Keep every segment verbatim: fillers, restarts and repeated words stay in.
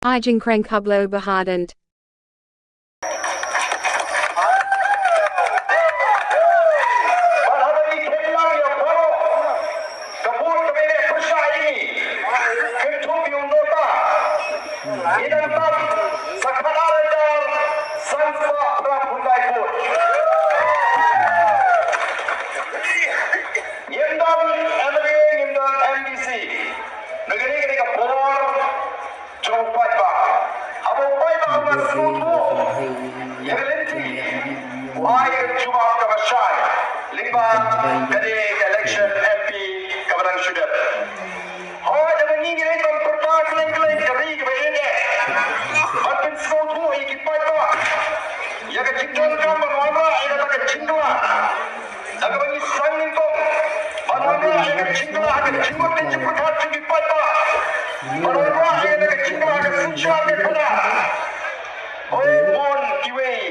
Ai jingkren khaplow ba hadien. Ngim don M L A, ngim don M D C. Na kane, kane ka por jong u paidbah. Haba u paidbah u la sngewthuh ïa ka lynti, u ai ka jubab kaba shai lyngba kane ka election M P kaba dang shu dep. Hooid, haba ngi ngi leit ban pyrta khlem khlem ka ri kaba ïeit, ban pynsngewthuh ïa ki paidbah ïa ka jingdonkam ban wanrah ïa kata ka jingkylla. Da kaba ngi sdang nyngkong ban wanrah ïa ka jingkylla ha ka jingmut ka jingpyrkhat jong ki paidbah, ban wanrah ïa ka jingkylla ha ka synshar ka khadar. Hooid, bun kiwei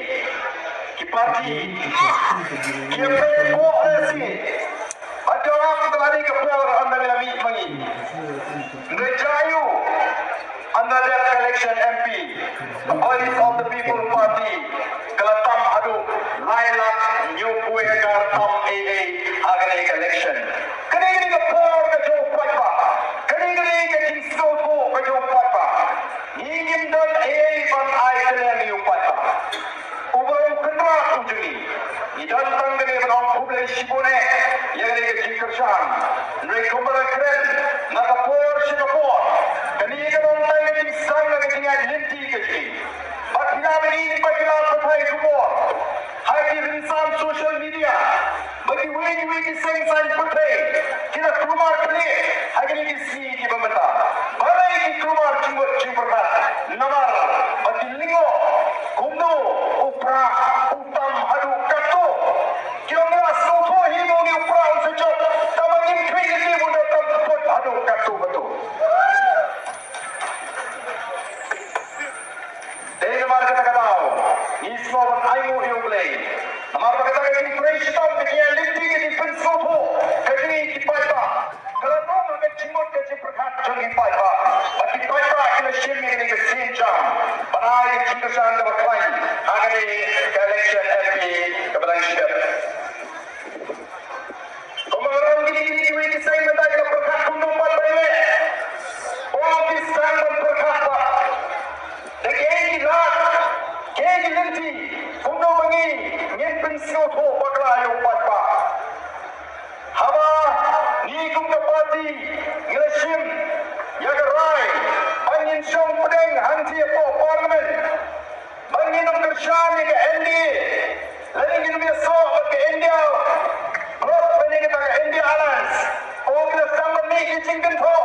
ki party ki ïa pynbor ïa si. Bad ïa ka la dei ka por ynda ngi la mih ma ngi. Hynrei jia aïu, ynda dep election M P, ka Voice of the People Party ka la tam haduh lai lak hynñiew phew hajar tam eiei ha kane ka election. Kane ka dei ka por ka jong u paidbah. Kane ka dei ka jingsngewthuh ka jong u paidbah. Ngi ngim don eiei ban ai kylliang ïa u paidbah. Uba u Kynrad u jong ngi. Ngi don tang kane ban ong khublei shibun eh ïa kane ka jingkyrshan. Hynrei kumba la kren na ka por sha ka por, kane ka long tang ka jingsdang na ka jingïaid lynti ka jong ngi. Bad phi la, ba ngi, ba phi la pyrthei khubor ha ki rynsan social media ba kiwei kiwei ki seng saiñ pyrthei ki la kulmar khlieh ha kine ki sngi kiba mynta. Balei ki kulmar jingmut jingpyrkhat? Namar ba ki lyngngoh kumno u Prah u tam haduh katto. Ki ong, ïa sngewthuh hi ba une u Prah un sa jop, tangba ngim khmih lynti ba un da tam kput haduh katto katto. Dei namar kata ka daw ngi sngew ban ainguh ïa U Blei. Namar ba kata ka jingtrei shitom, ka jingïaid lynti, ka jingpynsngewthuh ka jong ngi ki paidbah ka la long ha ka jingmut ka jingpyrkhat jong ki paidbah. Bad ki paidbah ki la shim ïa kane ka sienjam ban ai ka jingkyrshan kaba khlaiñ ha kane ka election M P kaba dang shu dep. Kumba nga ong, kine, kine kiwei ki seng mynta ki la pyrkhat kumno pat ban leh. O, ki sdang ban pyrkhat pat da kiei ki lad, kiei ki lynti, kumno ba ngi ngin pynsngewthuh bakla ïa u paidbah. Haba ngi kum ka party ngi la shim ïa ka rai ba ngin shong pdeng hangtei hapoh Parliament. Ba ngin ym kyrshan ïa ka N D A, lane ngin ym ïasoh bad ka India Bloc, lane kata ka India Alliance. Ko, ki la sdang ban mih ki jingkynthoh.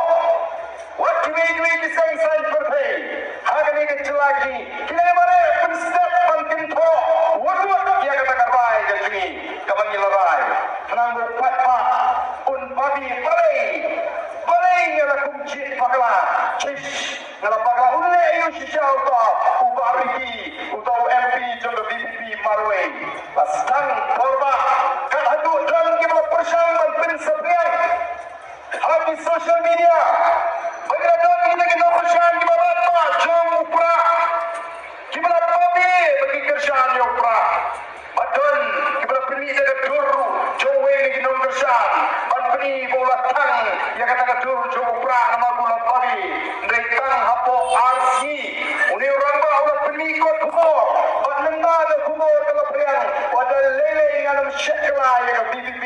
Wat kiwei kiwei ki seng saiñ pyrthei ha kane ka jylla jong ngi ki la mareh pynstep ban kynthoh wut wut ïa kata ka rai ka jong ngi kaba ngi la rai. Khnang ba u paidbah un babe, balei, balei nga la kum jied bakla. Shish. Nga la bakla, un leh aïu shisha uta u Bah Ricky, uta u M P jong ka V P P marwei? La sdang por bah kat haduh don kiba la pyrshang ban pynsaphriang ha ki social media ba ki la don kita ki nongkyrshan kiba radbah jong u Prah, kiba la babe ba ki kyrshan ïa u Prah. Ba don kiba la pynmih da ka dur jong uwei na ki nongkyrshan ban pyni ba u la thang ïa kata ka dur jong u Prah namar ba u la babe. Hynrei tang hapoh ar sngi une u rangbah u la pynmih kot khubor. Bad mynta ka khubor ka la phriang, wat lei lei ngan ym shet kylla ïa ka V P P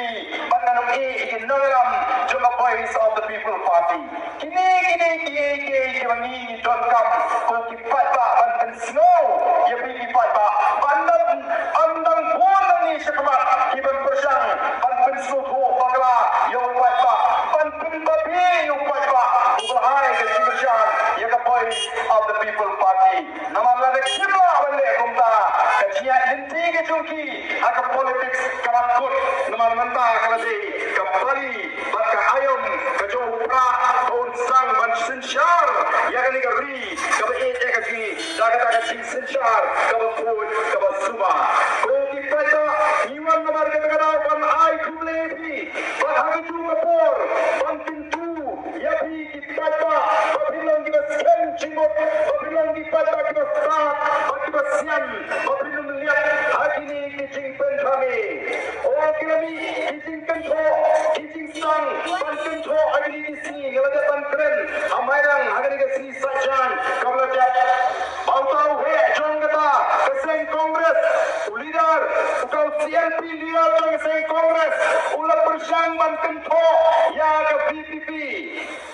bad ngan ym ïeh ïa ki nongïalam jong ka Voice of the People Party. Kine, kine kiei kiei kiba ngi ngi donkam ko ki paidbah ban pynsngew ïa phi ki paidbah. Ba ym dang, ym dang bun na ngi shakhmat ki ban pyrshang ban pynsngewthuh bakla ïa u paidbah, ban pynbabe ïa u paidbah uba la ai ka jingkyrshan ïa ka Voice of the People Party. Namar lada kim lah ban leh kumta, ka jingïaid lynti ka jong ki ha ka politics ka la kut. Namar mynta ka la dei ka pali bad ka aïom ka jong u Prah ba un sdang ban synshar ïa kane ka ri kaba ïeit ïa ka jong ngi da kata ka jingsynshar kaba khuid kaba suba. Ko ki paidbah, ngi wan namar kata ka daw ban ai khublei ïa phi bad ha kajuh ka por ban kyntu ïa phi ki paidbah ba phin long kiba skhem jingmut, ba phin Ki paidbah kiba stad bad kiba sian ba phin ym leit ha kine ki jingpynthame. O ki la mih ki jingkynthoh ki jingsdang ban kynthoh ha kine ki sngi. Nga la dep ban kren ha Mairang ha kane ka sngi Saitjaiñ kaba la dep. Ba uta u heh jong kata ka seng Congress, u leader, uta u C L P leader jong ka seng Congress, u la pyrshang ban kynthoh ïa ka V P P.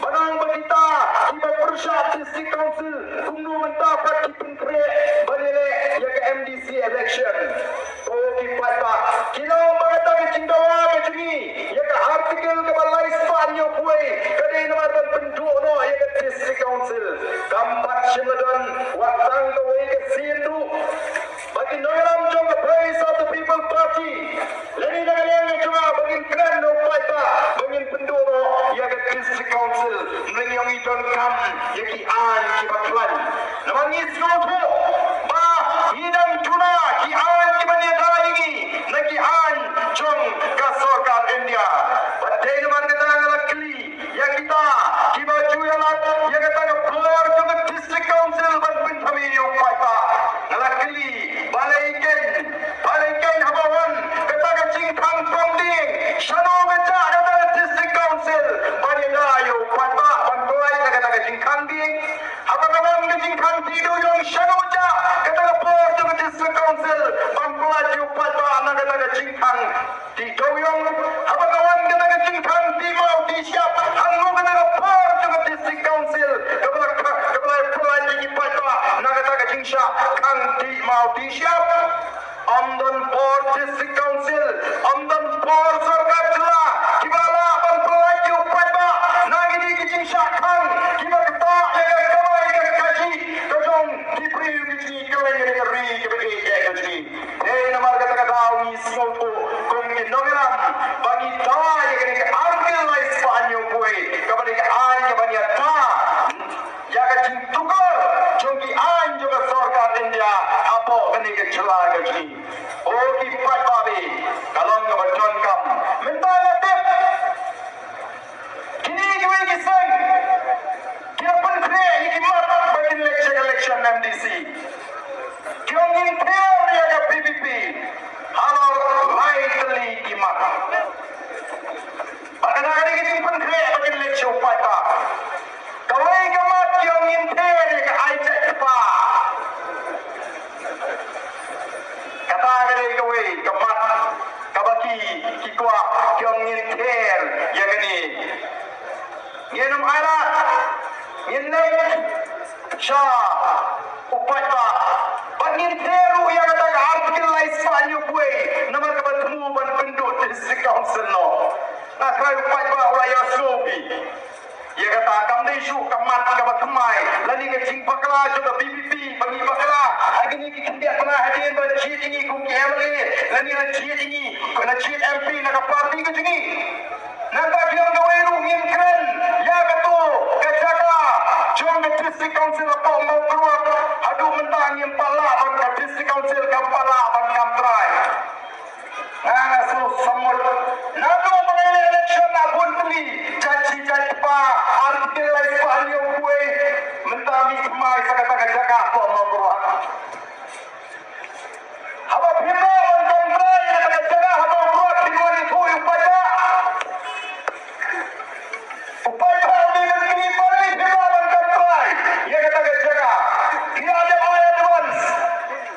Ba nang ba kita kiba pyrshah District Council kumno mynta pat ki pynkhreh ban ïaleh ïa ka M D C election. O ki paidbah, ki long ba kata ka jingdawa ka jong ngi ïa ka Article kaba laispah hynñiewphew wei ka dei namar ban pynduh noh ïa ka District Council. Kam pat shym la don wat tang kawei ka sien ruh ba ki nongïalam jong ka Voice of the People Party lane na ka liang ka jong nga ba ngin kren na u paidbah ba ngin pynduh noh ïa ka District Council. Mlien ïa ngi donkam ïa ki aiñ kiba khlaiñ. Namar ngi sngewthuh ba ngi dang duna ki aiñ kiba ïada ïa ngi na ki aiñ jong ka sorkar India. Bad dei namar kata nga la kylli ïa kita kiba ju ïalap ïa kata ka por jong ka District Council ban pynthame ïa u paidbah. Nga la kylli, balei kein, balei kein haba wan kata ka jingkhang pom dieng, shano ka jah kata ka District Council ban ïada ïa u paidbah, ban pynlait na kata ka jingkhang dieng? Haba ka wan ka jingkhang dieng, shano jah kata ka por jong ka District Council ban pynlait ïa u paidbah na kata ka jingkhang dieng? Dei to ïong, haba ka wan kata ka jingkhang dih maw dih shyiap, hangno kata ka por jong ka District Council kaba la kha-, kaba la pynlait ïa ki paidbah na kata ka jingshah khang dih maw dih shyiap? Ym don por District Council, ym don por sorkar jylla kiba lah ban pynlait ïa u paidbah na kine ki jingshah khang kiba ktah ïa ka kamai ka kajih ka jong ki briew ki jong ngi, ka leng ïa ka ri kaba ïeit ka jong ngi. Dei namar kata ka daw ngi sngewthuh kum ki nongïalam ba ngi da ïa kane ka Article laispah hynñiewphew wei kaba dei ka aiñ kaba ngi da ïa ka jingtukor jong ki aiñ jong ka sorkar India hapoh kane ka jylla ka jong ngi. O ki paidbah, ka long kaba donkam. Mynta la tip kine kiwei ki seng ki la pynkhreh ïa ki mat ba kin leit sha ka election M D C. Ki ong ngin ther ïa ka V P P halor lai tylli ki mat. Bad kane ka dei ka jingpynkhreh ba kin leit sha u paidbah. Kawei ka mat ki ong ngin ther ïa ka ai jait kpa. Kata ka dei kawei ka mat kaba ki, ki kwah, ki ong ngin ther ïa kane. Ngin ym ailad, ngin leit sha u paidbah. Bad ngin ther ruh ïa kata ka Article laispah hynñiewphew wei namar kaba thmu ban pynduh District Council noh. Nga kyrpad u paidbah u la ïohsngew phi. Ïa kata kam dei shuh ka mat kaba thymmai lane ka jingbakla jong ka V P P ba ngi bakla ha kine ki khyndiat bnai hadien ba la jied ïa ngi kum ki M L A lane la jied ïa ngi, la jied M P na ka party ka jong ngi. Nangta ki ong kawei ruh ngin kren ïa kato ka jaka jong ka District Council hapoh Mawkyrwat. Haduh mynta ngim pat lah ban, ka District Council kam pat lah ban kam trai. Nga, nga sngewsih samut. Naduh ba ngi leh election na bun tylli, jait shi jait kpa, Article laispah hynñiewphew wei, mynta mih thymmai sa kata ka jaka hapoh Mawkyrwat. Haba phim lah ban kam trai ïa kata ka jaka ha Mawkyrwat, phin wan ïathuh ïa u paidbah. U paidbah u dei ban kylli balei phim lah ban kam trai ïa kata ka jaka. Phi la dep ai advance.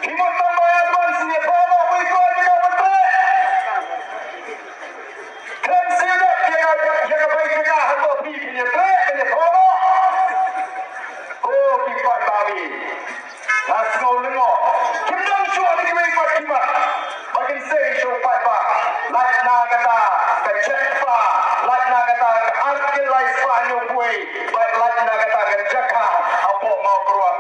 Phi mut tang ban ai advance, ïathuh noh, wei kwah ïa ka ban trei. Khlem siew dep ïa ka, ïa ka bai jaka hato phi, phin ïatrei, phin ïathuh noh. Ko ki paidbah, nga sngew lyngngoh. Kim don shuh da kiwei pat ki mat ba kin sei sha u paidbah. Lait na kata ka jait kpa, lait na kata ka Article laispah hynñiewphew wei, bad lait na kata ka jaka hapoh Mawkyrwat.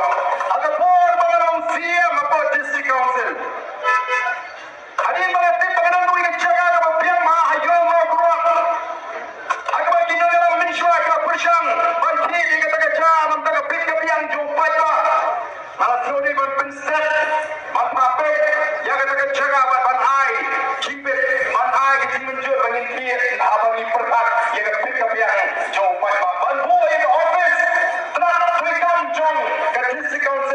Ha ka por ba nga long C E M hapoh District Council, hadien ba nga tip ba ka don kawei ka jaka kaba biang ha, ha ïew Mawkyrwat, ha kaba ki nongïalam mynshuwa ki la pyrshang ban thied ïa kata ka jaka namar ka bit ka biang jong u paidbah. Nga la sngewdei ban pynstet, ban pynpait ïa kata ka jaka bad ban ai jingbit, ban ai ka jingmynjur ba ngin thied haba ngi pyrkhat ïa ka bit ka biang jong u paidbah. Ban buh ïa ka office tnat treikam jong ka District Council.